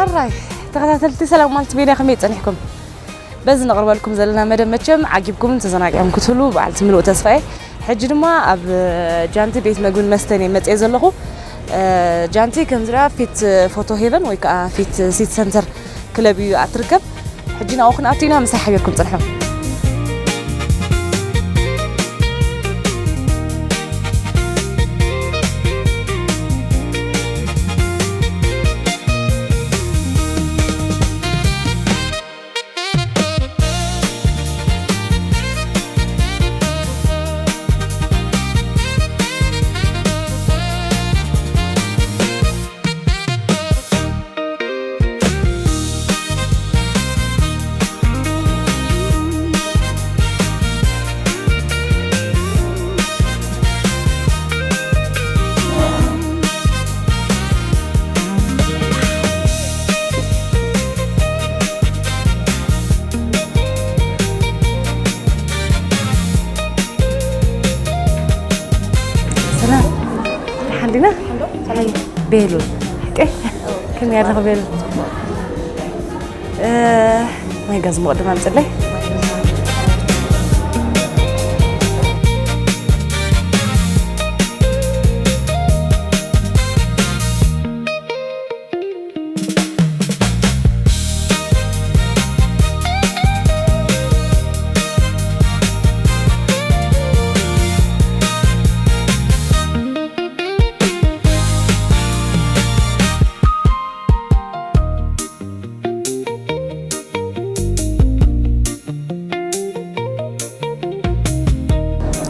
ኣራይ ተኸታተልቲ ሰላም ማልቲ ሜድያ ከመይ ጸኒሕኩም? በዚ ነቕርበልኩም ዘለና መደብ መቸም ዓጊብኩምን ተዘናጊዕኩም ክትህሉ በዓልቲ ምሉእ ተስፋ እየ። ሕጂ ድማ ኣብ ጃንቲ ቤት መግብን መስተን እየ መጽየ ዘለኹ። ጃንቲ ከም ዝርኣ ፊት ፎቶ ሄቨን ወይ ከዓ ፊት ሲቲ ሰንተር ክለብ እዩ ኣትርከብ። ሕጂ ናብኡ ክንኣቱ ኢና፣ ምሳይ ሓቢርኩም ጽንሑ። ሰላም፣ ደሓን ዲና? ሰላም። ቤሉ፣ ሓቀይ? ከመይ ኣለኹ ቤሉ? እ፣ ማይ ጋዝ መቕድም ኣምፅለይ።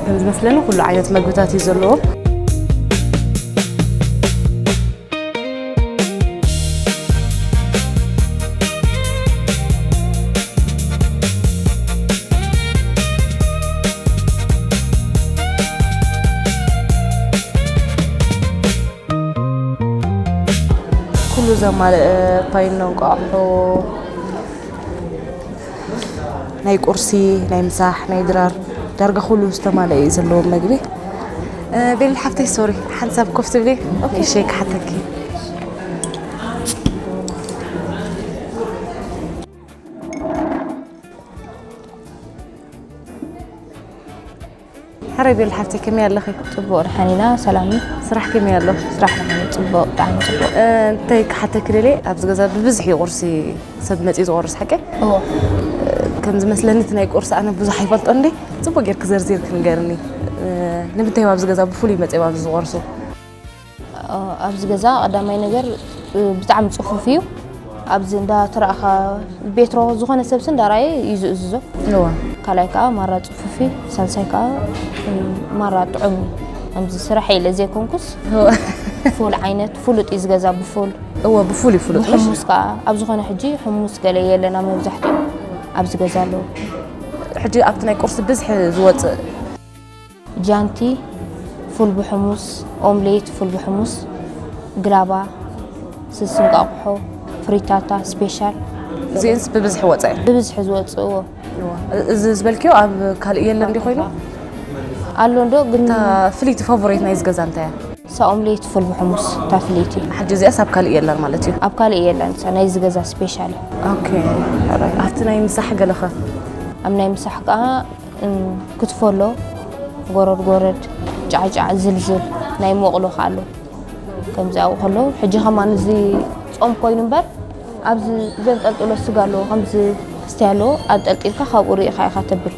ከም ዝመስለኒ ኩሉ ዓይነት መግብታት እዩ ዘለዎም። ኩሉ ዘማልአ ፓይን እንቋቑሖ፣ ናይ ቁርሲ፣ ናይ ምሳሕ፣ ናይ ድራር፣ ዳርጋ ኩሉ ዝተማልአ እዩ ዘለዎ መግቢ። እ፣ ቤል ሓፍተይ፣ ሶሪ፣ ሓንሳብ ኮፍ ትብሊ? ኦኬ። እሺ፣ ክሓተኪ። ሕራይ ቤል ሓፍተይ፣ ከመይ ኣለኺ? ጽቡቕ፣ ደሓን ኢና፣ ሰላም እዩ። ስራሕ ከመይ ኣሎ? ስራሕ ደሓን እዩ፣ ጽቡቕ፣ ብጣዕሚ ጽቡቕ። እ፣ እንታይ ክሓተኪ ደልየ፣ ኣብዚ ገዛ ብብዝሒ ቁርሲ ሰብ መጺኡ ዝቖርስ፣ ሓቀይ? እዎ። ከም ዝመስለኒ እቲ ናይ ቁርሲ ኣነ ብዙሕ ኣይፈልጦን እንዴ? ጽቡቕ ጌርኪ ዘርዚርኪ ንገርኒ። እ፣ ንምንታይ እዮም ኣብዚ ገዛ ብፍሉይ መጺኦም ኣብዚ ዝቖርሱ? እ፣ ኣብዚ ገዛ ቀዳማይ ነገር፣ እ፣ ብጣዕሚ ጽፉፍ እዩ። ኣብዚ እንዳ ተራእኻ ቤትሮ ዝኾነ ሰብሲ እንዳረኣየ እዩ ዝእዝዞ። እዎ። ካልኣይ ከዓ ማራ ጽፉፍ እዩ፣ ሳልሳይ ከዓ፣ እ፣ ማራ ጥዑም እዩ። ከምዚ ስራሕ ኢለ ዘይኮንኩስ እዎ። ፉል ዓይነት ፍሉጥ እዩ ዝገዛ ብፉል። እዎ፣ ብፉል እዩ ፍሉጥ፣ ምሽ? ብሕሙስ ከዓ ኣብ ዝኾነ ሕጂ ሕሙስ ገለ የለን፣ ኣብ መብዛሕትኡ ኣብዚ ገዛ ኣለዉ። ሕጂ ኣብቲ ናይ ቁርሲ ብዝሒ ዝወፅእ? ጃንቲ፣ ፉል ብሕሙስ፣ ኦምሌት፣ ፉል ብሕሙስ፣ ግላባ፣ ስልሲ እንቋቑሖ፣ ፍሪታታ፣ ስፔሻል። እዚኤንስ ብብዝሒ ወፀ? ብብዝሒ ዝወፅእዎ። እዋ። እዚ ዝበልክዮ ኣብ ካልእ የለን ድዩ ኮይኑ? ኣሎ እንዶ፣ ግን እታ ፍልይቲ ፋቮሬት ናይዚ ገዛ እንታይ እያ? እሳ ኦምሌት ፉል ብሕሙስ፣ እታ ፍልይቲ። ሕጂ እዚኣስ ኣብ ካልእ የላን ማለት እዩ? ኣብ ካልእ የላን፣ እሳ ናይዚ ገዛ ስፔሻል እያ። ኦኬ። ሕራይ። ኣብቲ ናይ ምሳሕ ገለኸ? ኣብ ናይ ምሳሕ ከኣ፣ እም፣ ክትፎ ኣሎ፣ ጎረድ ጎረድ፣ ጫዕጫዕ፣ ዝልዝል፣ ናይ ሞቕሎ ከኣ ኣሎ። ከምዚ ኣብኡ ከሎ፣ ሕጂ ከማን እዚ ጾም ኮይኑ እምበር፣ ኣብዚ ዘንጠልጥሎ ስጋ ኣለዎ፣ ከምዚ ስቴ ኣለዎ፣ ኣንጠልጢልካ ካብኡ ርኢኻ ኢኻ ተብል።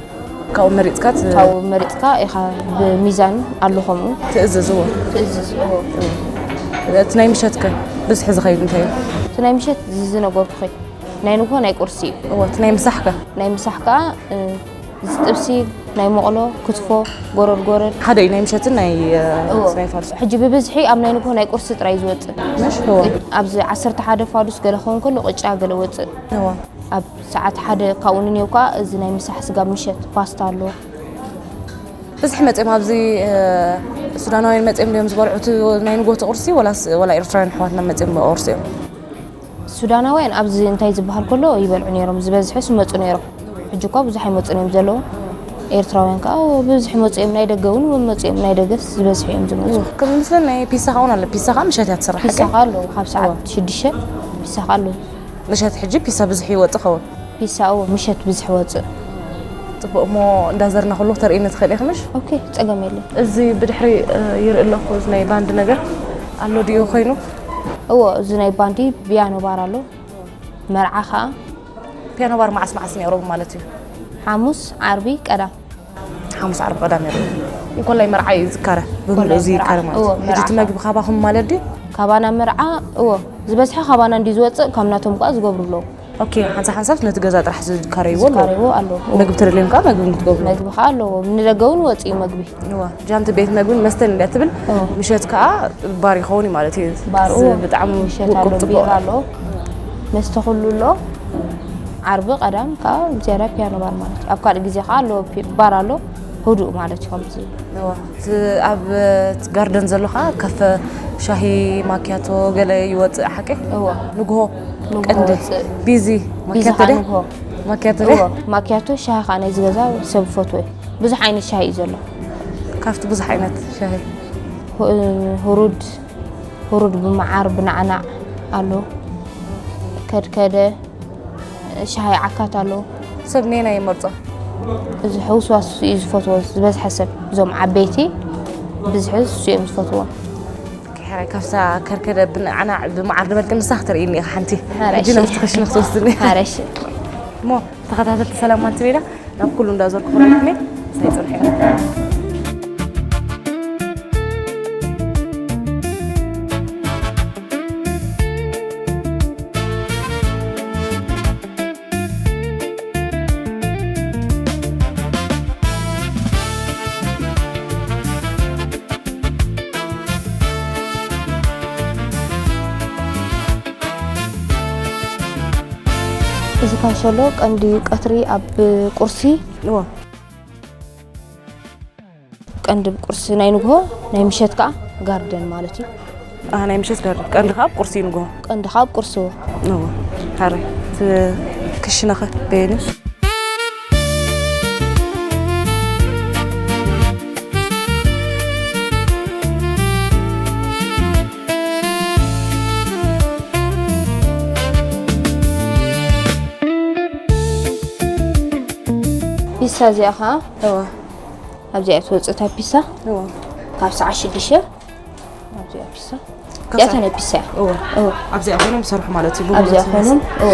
ካብኡ መሪጽካ ት-፣ ካብኡ መሪጽካ ኢኻ ብሚዛን ኣሎ ከምኡ። ትእዝዝ፣ እዎ። ትእዝዝ፣ እዎ። እቲ ናይ ምሸትከ ብዝሒ ዝኸይድ እንታይ እዩ? እቲ ናይ ምሸት እዚ ዝነገርኩኺ ናይ ንግሆ ናይ ቁርሲ እዩ። እዎ፣ እቲ ናይ ምሳሕከ? ናይ ምሳሕ ከኣ፣ እ፣ እዚ ጥብሲ፣ ናይ ሞቕሎ፣ ክትፎ፣ ጎረድ ጎረድ። ሓደ እዩ ናይ ምሸትን ናይ፣ እ፣ እዎ። ናይ ፋርስ። ሕጂ ብብዝሒ ኣብ ናይ ንግሆ ናይ ቁርሲ ጥራይ እዩ ዝወጽእ። ምሽ? እዎ። ኣብዚ ዓሰርተ ሓደ ፋዱስ ገለ ክኸውን ከሎ ቅጫ ገለ ወጽእ። እዎ። ኣብ ሰዓት ሓደ ካብኡ ንኔው ከኣ እዚ ናይ ምሳሕ ስጋብ ምሸት ፓስታ ኣሎ። ብዝሒ መጺኦም ኣብዚ፣ እ፣ ሱዳናውያን መጺኦም ድዮም ዝበልዑ እቲ ናይ ንግሆ እቲ ቁርሲ ወላስ፣ ወላ ኤርትራውያን ኣሕዋትና መጺኦም ቁርሲ እዮም? ሱዳናውያን ኣብዚ እንታይ ዝበሃል ከሎ ይበልዑ ነይሮም፣ ዝበዝሐ ይመጹ ነይሮም። ሕጂ እኳ ብዙሕ ኣይመጹን እዮም ዘለዉ። ኤርትራውያን ከኣ ብዙሕ ይመጹ እዮም፣ ናይ ደገ እውን ይመጹ እዮም፣ ናይ ደገስ ዝበዝሑ እዮም ዝመጹ። ከም ዝመስለኒ ናይ ፒሳ ከኣ እውን ኣሎ። ፒሳ ከኣ ምሸት እያ ትስራሕ፣ ፒሳ ሓቀይ? ከኣ ኣለዉ፣ ካብ ሰዓት እዋ። ሽዱሽተ ፒሳ ከ ኣሎ። ምሸት ሕጂ ፒሳ ብዝሕ ይወጽእ ኸውን? ፒሳ እዎ፣ ምሸት ብዝሕ ወጽእ። ጽቡቕ እሞ፣ እንዳዘርና ከሎ ተርእይኒ ትኽእል ኢኺ ምሽ? ኦኬ፣ ጸገም የለን። እዚ ብድሕሪ እ፣ ይርኢ ኣለኹ፣ እዚ ናይ ባንድ ነገር ኣሎ ድዩ ኮይኑ? እዎ፣ እዚ ናይ ባንዲ ፒያኖ ባር ኣሎ። መርዓ ከኣ ፒያኖ ባር መዓስ መዓስ ነይሮም ማለት እዩ? ሓሙስ፣ ዓርቢ፣ ቀዳም። ሓሙስ፣ ዓርቢ፣ ቀዳም ነይሩ። እንኮላይ መርዓ እዩ ዝካረ፣ ብምሉእ ኮላይ እዚ መርዓ። ይካረ ማለት እዎ፣ እዩ። ሕጂ መርዓ እቲ ከኣ። መግቢ ካባኹም ማለት ድዩ? ካባና መርዓ፣ እዎ፣ ዝበዝሐ ካባና እንዲ ዝወጽእ፣ ካብ ናቶም ከኣ ዝገብሩ ኣለዉ። ኦኬ፣ ሓንሳብ ሓንሳብ ነቲ ገዛ ጥራሕ ዝካረይዎ ኣለዉ። ዝካረይዎ ኣለዉ። እዎ። መግቢ ተደልዮም ከኣ መግቢ ክትገብሩ። መግቢ ከኣ ኣለዎ። ንደገ እውን ወጽእ እዩ መግቢ። እዋ፣ ጃንቲ ቤት መግብን መስተን እንድያ ትብል፣ እዎ። ምሸት ከኣ ባር ይኸውን እዩ ማለት እዩ። ባር፣ እዚ እዎ። ብጣዕሚ ምሸት ውቁብ ኣሎ፣ ጽቡቕ። ቢራ ኣሎ። መስተ ኩሉ ኣሎ። ዓርቢ፣ ቀዳም ከኣ ዝያዳ ፒያኖ ባር ማለት እዩ። ኣብ ካልእ ግዜ ከኣ ኣሎ፣ ፒ-፣ ባር ኣሎ። ህዱእ ማለት እዩ ከምዚ። እዋ፣ እቲ ኣብ፣ እቲ ጋርደን ዘሎ ከኣ ካፈ፣ ሻሂ፣ ማኪያቶ ገለ ይወጽእ፣ ሓቂ? እዎ። ንግሆ ንግሆ ቀንዲ ወጽእ። ቢዚ። ቢዚ ማኪያቶ ከኣ ድያ? ንግሆ። ማኪያቶ ድያ? እዎ፣ ማኪያቶ፣ ሻሂ ከኣ ናይዚ ገዛ ሰብ ዝፈትዎ እዩ። ብዙሕ ዓይነት ሻሂ እዩ ዘሎ። ካብቲ ብዙሕ ዓይነት ሻሂ። ሁ-፣ ሁሩድ፣ ሁሩድ ብመዓር ብናዕናዕ ኣሎ። ከድከደ፣ ሻሂ ዓካት ኣሎ። ሰብ ነየናይ ይመርጾ? እዚ ሕውስዋስ እዩ ዝፈትዎ ዝበዝሐ ሰብ። እዞም ዓበይቲ ብዝሒ እሱ እዮም ዝፈትዎ። ሕራይ ካብታ ከርከደ ብናዕናዕ ብመዓር ዝበልክን ንሳ ክትርእይኒ ኢኻ ሓንቲ። ሕራይ ሕጂ እሺ። ናብቲ ክሽነ ክትወስድኒ። ሕራይ እሺ። እሞ ተኸታተልቲ ሰላም ማንቲቤላ ናብ ኩሉ እንዳዞርኩ ክረኽኒ ሳይ ጽንሒ። እዚ ካሸሎ ቀንዲ ቀትሪ ኣብ ቁርሲ እዎ። ቀንዲ ቁርሲ ናይ ንግሆ፣ ናይ ምሸት ከኣ ጋርደን ማለት እዩ። ኣህ፣ ናይ ምሸት ጋር ቀንዲ ካብ ቁርሲ ንጎ። ቀንዲ ካብ ቁርሲ። እዎ። ሃረ ክሽነኸ በየኒ። ፒሳ እዚኣ ኸዓ እዋ። ኣብዚኣ ትወፅእ እታ ፒሳ እዋ። ካብ ሰዓት ሽዱሽተ ኣብዚኣ ፒሳ። ካብ እዚኣ ሰዓት ናይ ፒሳ እያ። እዋ። እዋ። ኣብዚኣ ኮይኖም ይሰርሑ ማለት እዩ። ኣብዚኣ ኮይኖም፣ እዋ።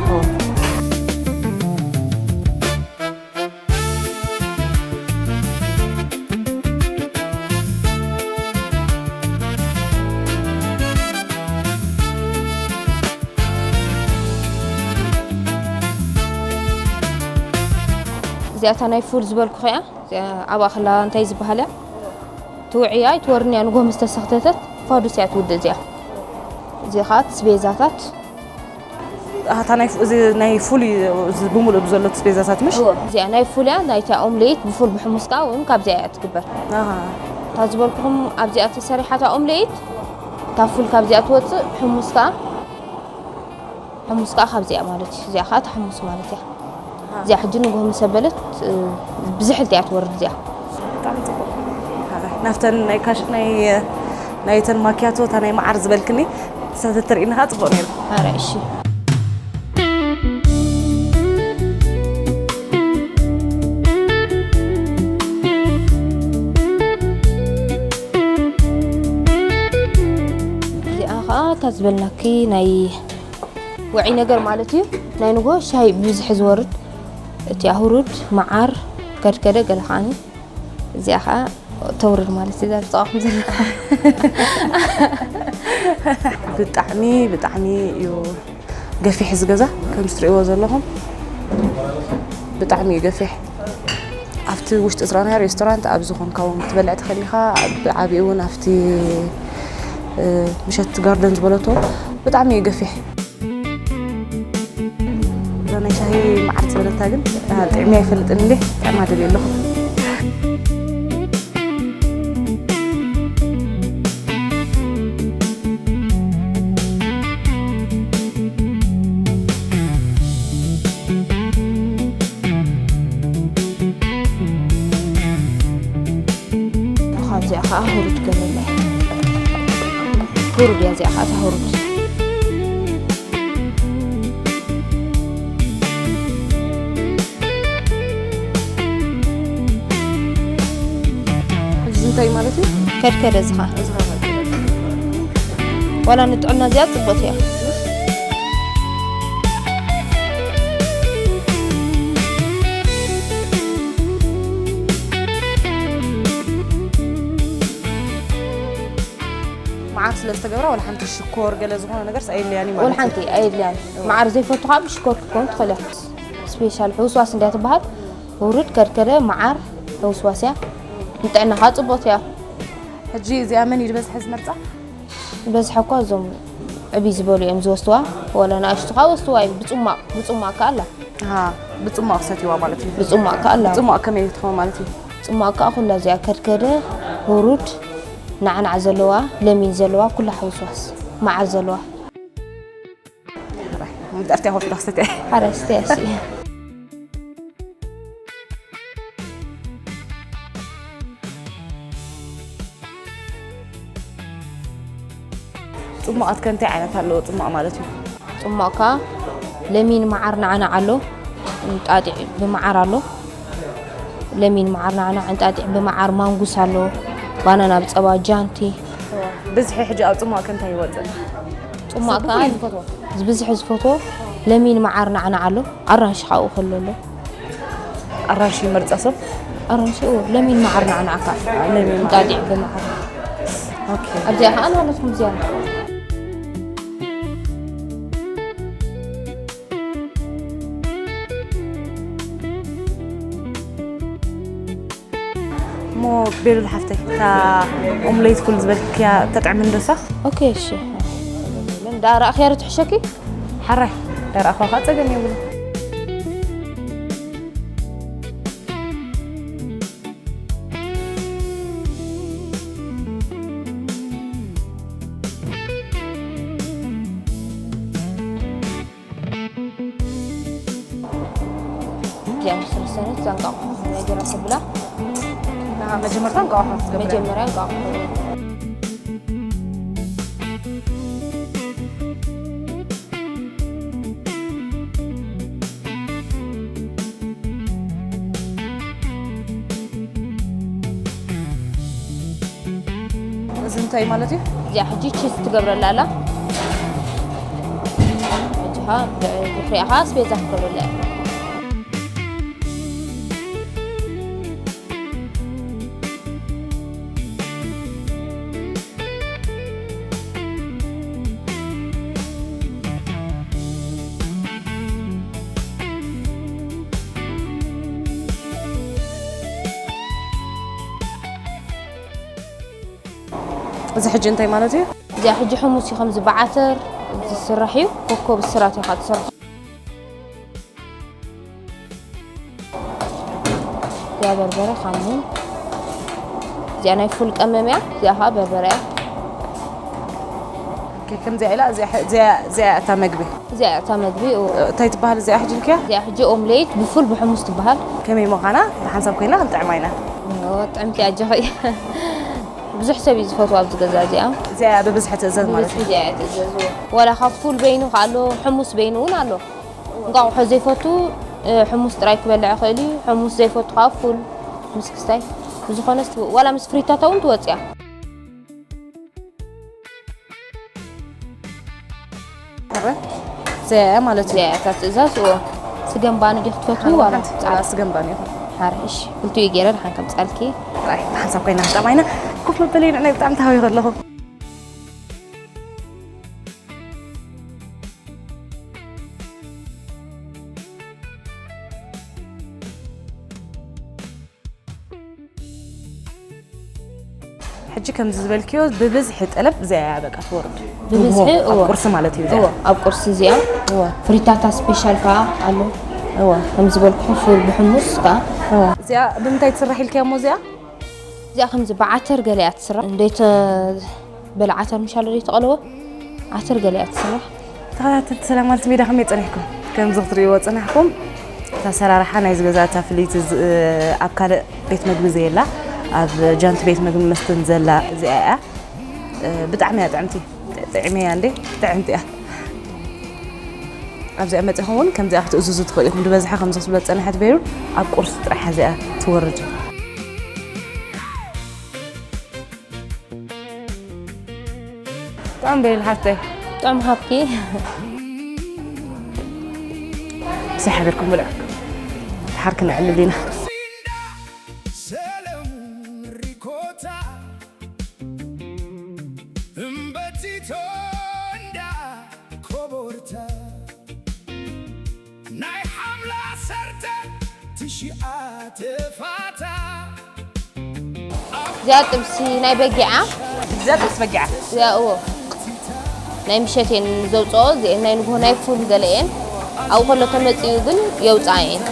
እዋ። እዚኣታ ናይ ፉል ዝበልኩ ኸያ ኣብኣ ከላ እንታይ ዝበሃል እያ? ትውዕያ ኣይትወርንያ ንጎ ምስ ተሰኽተተት ፋዱስ እያ ትውድእ እዚኣ። እዚ ኸዓ ትስቤዛታት ኣታ ናይ ፉ- እዚ ናይ ፉል እዩ፣ እዚ ብምሉእ ብዘሎ ትስቤዛታት ምሽ? እዎ፣ እዚኣ ናይ ፉል እያ። ናይታ ኦምሌት ብፉል ብሕሙስ ከኣ እውን ካብዚኣ እያ ትግበር። ኣሃ። እታ ዝበልኩኹም ኣብዚኣ ተሰሪሓ እታ ኦምሌት፣ እታ ፉል ካብዚኣ ትወፅእ፣ ሕሙስ ከኣ፣ ሕሙስ ከኣ ካብዚኣ ማለት እዩ። እዚኣ ከኣ እታ ሕሙስ ማለት እያ። እዚኣ ሕጂ ንግሆ ምስ ኣበለት፣ እ፣ ብዝሕልቲ እያ ትወርድ እዚኣ። ብጣዕሚ ጽቡቕ። ናብተን ናይ ካሽ-፣ ናይ፣ ናይተን ማኪያቶ፣ እታ ናይ መዓር ዝበልክኒ ሰተት ተርእይኒ ከኣ ጽቡቕ ነይሩ። ኣረ፣ እሺ። እዚኣ ከኣ እታ ዝበልናኪ ናይ ውዑይ ነገር ማለት እዩ። ናይ ንግሆ ሻሂ ብብዝሒ ዝወርድ፣ እቲ ኣህሩድ፣ መዓር፣ ከድከደ፣ ገለ ከዓኒ እዚኣ ከኣ ተውርድ ማለት እዩ። እዛ ዝጸዋኹም ዘለኹ። ብጣዕሚ፣ ብጣዕሚ እዩ ገፊሕ እዚ ገዛ፣ ከም እትርእይዎ ዘለኹም ብጣዕሚ እዩ ገፊሕ። ኣብቲ ውሽጢ ዝረኣናዮ ሬስቶራንት ኣብ ዝኾንካ እውን ክትበልዕ ትኽእል ኢኻ። ብዓብኡ እውን ኣብቲ፣ እ፣ ምሸት ጋርደን ዝበለቶ ብጣዕሚ እዩ ገፊሕ። እዛ ናይ ሻሂ መዓር ዝበለታ ግን፣ እ፣ ጥዕሚ ኣይፈልጥን እንዴ? ጥዕማ ደልየ ኣለኹ። እዚኣ ኸዓ ሁሩድ ገለለ። ሁሩድ እያ እዚኣ ኸዓ፣ እታ ሁሩድ። ከድከደ ዝኻ ዋላ ንጥዕና እዚኣ ጽቡቅ እያ። መዓር ስለ ዝተገብራ ዋላ ሓንቲ ሽኮር ገለ ዝኾነ ነገር ኣየድልያን እዩ ወላ ማለት እዩ። ሓንቲ ኣየድልያን። መዓር ዘይፈቱ ካብ ሽኮር ክትኮን ትኽእል እያ። ስፔሻል ሕውስዋስ እንድያ ትበሃል። ውርድ ከድከደ መዓር ሕውስዋስ እያ። ንጥዕናኻ ጽቡቅ እያ። ሕጂ እዚኣ መን እዩ ዝበዝሐ ዝመርጻ? ዝበዝሐ እኳ እዞም ዕብይ ዝበሉ እዮም ዝወስድዋ። ወላ ንኣሽቱ ከዓ ወስድዋ እዮም። ብጽሟቕ ብጽሟቕ ከዓ ኣላ። ኣሃ፣ ብጽሟቕ ክሰትይዋ ማለት እዩ። ብጽሟቕ ከዓ ኣላ። ጽሟቕ ከመይ ትኸውን ማለት እዩ? ጽሟቕ ከዓ ኩላ እዚኣ ከድከደ፣ ውሩድ፣ ናዕናዕ ዘለዋ፣ ለሚን ዘለዋ፣ ኩላ ሕውስዋስ መዓር ዘለዋ። መብዛሕትኣ ኮፍ ኢላ ክሰትያ። ሓረስቲ ያሲ። ጽሟቓት ከ እንታይ ዓይነት ኣለዎ? ጽሟቕ ማለት እዩ። ጽሟቕካ ለሚን መዓር ናዕናዕ ኣሎ፣ እንጣጢዕ ብመዓር ኣሎ። ለሚን መዓር ናዕናዕ፣ እንጣጢዕ ብመዓር፣ ማንጉስ ኣሎ፣ ባናና ብጸባ፣ ጃንቲ። ብዝሒ ሕጂ ኣብ ጽሟቕ ከ እንታይ ይወጽእ? ጽሟቕካ ጽቡቕ እዩ ዝፈትዎ። ብዝሒ ዝፈትዎ ለሚን መዓር ናዕናዕ ኣሎ፣ ኣራንሺ ካብኡ ከሎ ኣሎ። ኣራንሺ ይመርጻ ሰብ? ኣራንሺ እዎ፣ ለሚን መዓር ናዕናዕካ። ለሚን መዓር። እንጣጢዕ ብመዓር። ኦኬ። ኣብዚኣ ከዓ ናለትኩም እዚኣ። እሞ ቤሉል ሓፍተይ፣ እታ ኦምሌት ፉል ዝበልክያ ተጥዕም እንዶ እሳ? ኦኬ፣ እሺ። እንዳ ረኣኽያ ዶ ትሕሸኪ? ሓራይ፣ ደረኣኽዋ ከዓ ጸገም የብሉ። እዚኣ ምስ ረሰነት እዛ እንቋቑሖ ከመይ ገይራ ተብላ? መጀመርታ እንቋቑሖ ክትገብር። መጀመርያ እንቋቑሖ። እዚ እንታይ ማለት እዩ? እዚኣ ሕጂ ቺዝ ትገብረላ ኣላ። ሕጂ ኸዓ ድሕሪኣ ኸዓ ኣስቤዛ ክትገብረላ እያ። እዚ ሕጂ እንታይ ማለት እዩ? እዚኣ ሕጂ ሕሙስ እዩ፣ ከምዚ ብዓተር ዝስራሕ እዩ። ኮኮብ ስራት ኢኻ ትሰርሖ። እዚኣ በርበረ፣ ካሙን። እዚኣ ናይ ፉል ቀመም እያ። እዚኣ ኸዓ በርበረ እያ። ኦኬ፣ ከምዚኣ ኢላ እዚኣ ሕ-፣ እዚኣ፣ እዚኣ እታ መግቢ። እዚኣ እታ መግቢ፣ እዎ። እንታይ ትበሃል እዚኣ ሕጂ ኢልክያ? እዚኣ ሕጂ ኦምሌት ብፉል ብሕሙስ ትበሃል። ከመይ ምዃና ብሓንሳብ ኮይና ክንጥዕማ ኢና። እዎ፣ ጥዕምቲ እያ፣ ኣጆኺ። ብዙሕ ሰብ እዩ ዝፈትዋ ኣብዚ ገዛ እዚኣ። እዚኣ ብብዝሒ ትእዘዝ ማለት እዩ። ብብዝሒ እዚኣ እያ ትእዘዝ፣ እዎ። ዋላ ካብ ፉል በይኑ ከ ኣሎ፣ ሕሙስ በይኑ እውን ኣሎ። እንቋቑሖ ዘይፈቱ፣ እ፣ ሕሙስ ጥራይ ክበልዕ ይኽእል እዩ። ሕሙስ ዘይፈቱ ከኣ ፉል ምስ ክስታይ። ብዝኾነስ ትው-፣ ዋላ ምስ ፍሪታታ እውን ትወጽእ እያ። ሕረ? እዚኣ እያ ማለት እዩ። እዚኣ እያ እታ ትእዛዝ፣ እዎ። ስገም ባኒ ዲኺ ትፈትዊ ዋላ ሓንቲ ጻዕዳ? ስገም ባኒ ይኹን። ሓረ፣ እሺ። ክልቲኡ ገይረ ደሓን ከምጽኣልኪ። ጥራይ ብሓንሳብ ኮይና ክንጠማ ኢና። ኮፍ መበሊ ንዕናይ ብጣዕሚ ተሃዊኸ ኣለኹ። ሕጂ ከምዚ ዝበልክዮ ብብዝሒ ጠለብ እዚኣ እያ በቃ ትወርድ። ብብዝሒ፣ ንግሆ ኣብ እዎ። ቁርሲ ማለት እዩ እዚኣ። እዎ፣ ኣብ ቁርሲ እዚኣ። እዎ። ፍሪታታ ስፔሻል ከኣ ኣሎ። እዎ። ከም ዝበልኩ ፉል ብሕሙስ ከኣ። እዎ። እዚኣ ብምንታይ ትስራሕ ኢልክያ እሞ እዚኣ? እዚኣ ከምዚ ብዓተር ገለ እያ ትስራሕ። እንዴት በለ ዓተር ምሻሎ ዘይተቐለወ ዓተር ገለ እያ ትስራሕ። ተኸታተልቲ ሰላም ማለት ሜዳ ከመይ ጸኒሕኩም? ከምዚ ክትርእይዎ ጸናሕኩም። እታ ኣሰራርሓ ናይዚ ገዛ እታ ፍልይቲ ዝ-፣ ኣብ ካልእ ቤት መግቢ ዘየላ፣ ኣብ ጃንቲ ቤት መግቢ መስተን ዘላ እዚኣ እያ። እ፣ ብጣዕሚ እያ ጥዕምቲ። ጥዕመያ እንዴ? ጥዕምቲ እያ። ኣብዚኣ መጺኹም እውን ከምዚኣ ክትእዝዙ ትኽእሉ ኢኹም። ዝበዝሐ ከምዚ ክትብሎ ዝጸንሐት ቤሩል ኣብ ቁርሲ ጥራሕ እዚኣ ትወርድ። ጥዑም ዶ ኢሉ ሓፍተይ? ጥዑም ሃብኪ። ምሳይ ሓቢርኩም ብልዑ። ድሓር ክነዕልል ኢና። ሰለም ሪኮታ እምበቲቶ እንዳ ኮቦርታ ናይ ሓምላ ሰርተ ትሽዓተ ፋታ። እዚኣ ጥብሲ ናይ በጊዓ። እዚኣ ጥብሲ በጊዓ። እዚኣ እዎ። ናይ ምሸት እየን ዘውፅኦ፣ እዚአን ናይ ንግሆ ናይ ፉል ገለ እየን። ኣብኡ ከሎ ተመፂኡ ግን የውፅኣ እየን።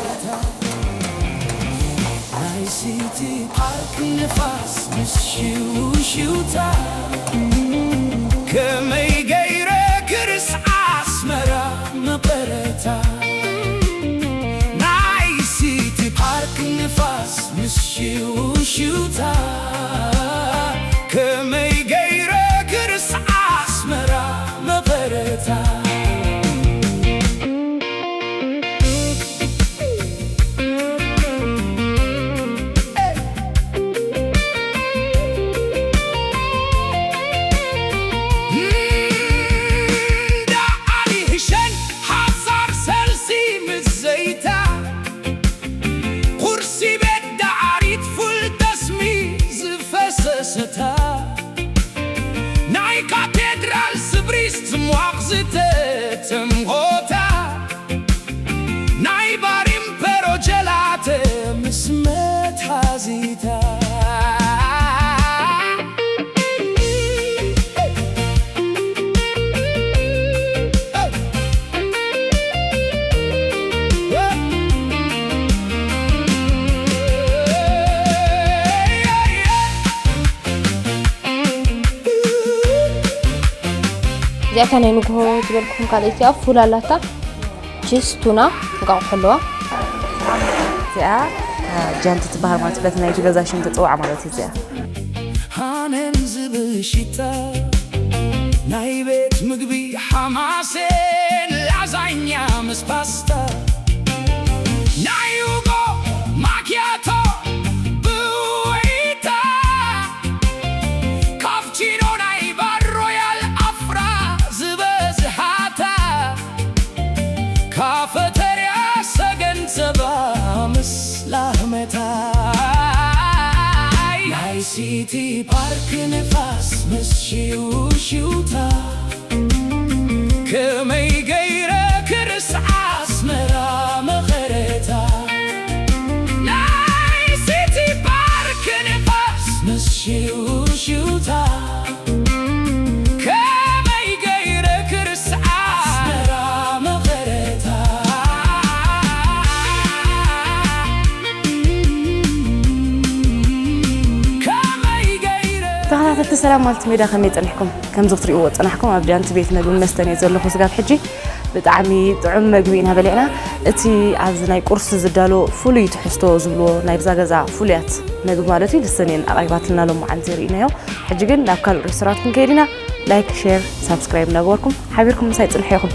ናይ ሲቲ ፓርክ ንፋስ ምስ ሽውሽውታ፣ ከመይ ገይረ ክርስዓ ኣስመራ መቐረታ። ናይ ሲቲ ፓርክ ንፋስ ምስ ሽውሽውታ፣ ከመይ ገይረ ክርስዓ ኣስመራ መቐረታ። እንዳ ኣሊ ህሸን ሓሳር ሰልሲ ምስ ዘይታ፣ ቁርሲ ቤት ዳዓሪት ፉል ጠስሚ ዝፈሰሰታ፣ ናይ ካቴድራል ስብሪስ ጽሟቕ ዝተተምሆታ፣ ናይ ባር ኢምፐሮ ጀላተ ምስ መትሓዚታ። እዚኣታ ናይ ንግሆ ዝበልኩኹም ካልኣይቲ እያ፣ ፉል ኣላታ። ቺስ፣ ቱና፣ እንቋቑሖ ኣለዋ። እዚኣ፣ እ፣ ጃንቲ ትበሃል ማለት እዩ። በቲ ናይቲ ገዛ ሽም ትጽዋዕ ማለት እዩ እዚኣ። ሃነን ዝብል ሽታ ናይ ቤት ምግቢ ሓማሴን ላዛኛ ምስ ፓስታ፣ ናይ ዩጎ ማኪያቶ ብወይታ፣ ካፍቺኖ ናይ ባር ሮያል ኣፍራ ዝበዝሃታ፣ ካፈተርያ ሰገን ጸባ ምስ ላህመታ። ናይ ሲቲ ፓርክ ንፋስ ምስ ሽውሽውታ፣ ከመይ ገይረ ክርስዓ ኣስመራ መቐረታ። ናይ ሲቲ ፓርክ ንፋስ ምስ ሽውሽውታ፣ ከመይ ገይረ ክርስዓ ኣስመራ መቐረታ። ከመይ ገይረ ተኸታተልቲ ሰላም ማልቲ ሜዳ ከመይ ጸኒሕኩም? ከምዚ ክትሪእዎ ጸናሕኩም ኣብ ጃንቲ ቤት መግብን መስተን እየ ዘለኹ ስጋብ ሕጂ። ብጣዕሚ ጥዑም መግቢ ኢና በሊዕና። እቲ ኣብዚ ናይ ቁርሲ ዝዳሎ ፍሉይ ትሕዝቶ ዝብልዎ ናይ ብዛ ገዛ ፍሉያት መግቢ ማለት እዩ፣ ንሰን እየን ኣቕሪባትልና ሎማዓንቲ ርኢናዮ። ሕጂ ግን ናብ ካልእ ሬስቶራንት ክንከይድ ኢና። ላይክ፣ ሼር፣ ሳብስክራይብ እናገበርኩም ሓቢርኩም ምሳይ ጽንሑ ኢኹም።